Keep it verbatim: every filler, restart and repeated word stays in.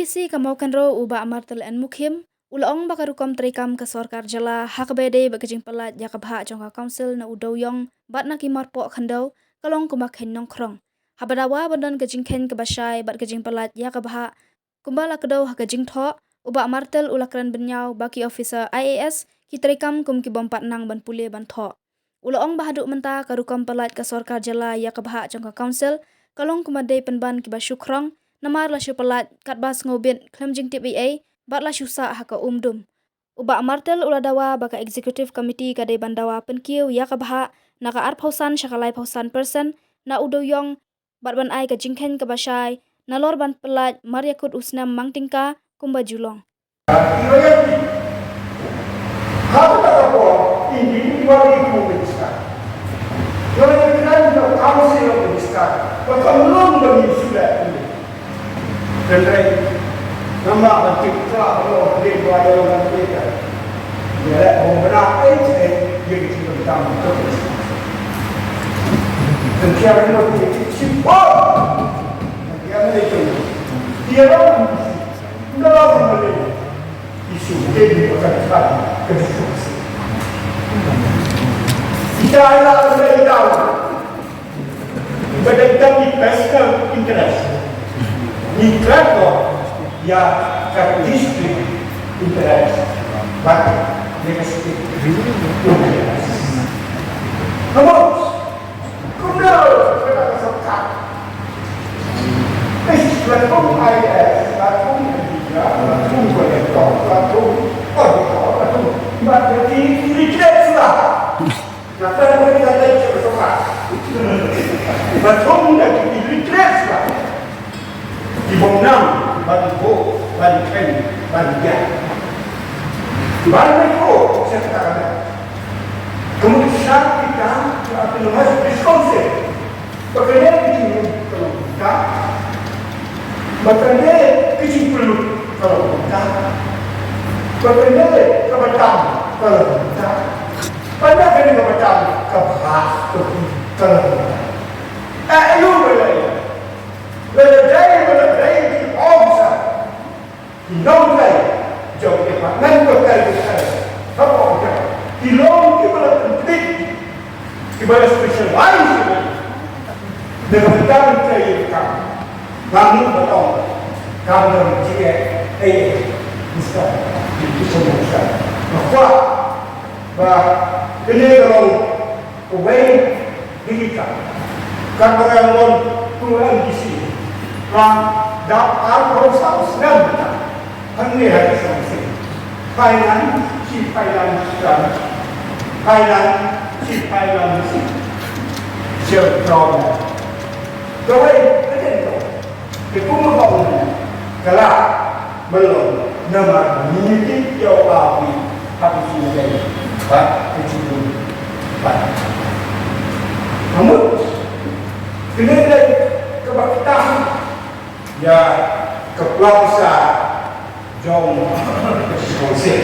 MDC ka Mawkynrew u Bah Martel N Mukhim u la ong ba ka rukom treikam ka sorkar jylla ha kaba ïadei bad ka jingpynlait ïa ka bhah jong ka council na u dewïong bad na ki marpoh khyndew ka long kumba kheiñ nongkhrong. Haba dawa ban don ka jingkheiñ kaba shai bad ka jingpynlait ïa ka bhah kumba la kdew ha ka jingthoh, u Bah Martel u la kren bynñiaw ba ki officer IAS ki treikam kum ki bym pat nang ban pule ban thoh. U la ong ba haduh mynta ka rukom pynlait ka sorkar jylla ïa ka bhah jong ka council ka long kumba dei pynban kiba shu khrong, namar la shu pynlait katba sngewbit khlem jingtip ei ei bad la shu sah ha ka um dum. U Bah Martel u la dawa ba ka executive committee ka dei ban dawa pynkiew ïa ka bhah na ka arphew san sha ka laiphew san percent na u dewïong bad ban ai ka jingkheiñ kaba shai nalor ban pynlait mar ïa kut u snem mang tyngka kumba ju long. Kita ïa la ka ïa la ka dei tang ki personal interest. Ngi kren ko ïa ka district interest. Bad ïa ka state interest. Namun kumno kata ka sorkar? Ei, la kum IAS, la kum engineer, la kum collector, la kum auditor, la kum, bad ki illiterate la. Nga kren ba ki illiterate la. Ba kum da ki illiterate la. Ki bym nang ban buh, ban kheiñ, ban biang. Ban mih ko sha kata ka dak. Ka mut sha kita ki autonomous district council. Ba kane ka jingmut ka long kumta. Ba kane ka jingpynlut ka long kumta. Ba kane kaba tam ka long kumta. Ba kane kaba tam ka bha ka long kumta. Eh, ayu ba la, ba la dei, ba la dei ki ong sa. Ki nongtrei jong ki department ko, trei ki trei. Hapoh jong ki long kiba la pynpit, kiba la specialize. Dei ba ki dang trei ki kam. Ngam mut ban ong kam jong ki eh, eh, Mister Education Minister. Nga kwah ba kane ka long kawei na ki kam. Katba nga long u MDC, nga dap arphew saw snem hangne ha ka seng seng. Finance, Chief Finance, Finance, Chief Finance, Chief Problem. Kawei ka dei to. Te kumba ka ong, ka la ban long namar ngi tip ïa u Blei ha ka jingïadei bad ka jingdon bad. Ka mut kane dei kaba ktam ïa ka plang sa jong ka sngewsih.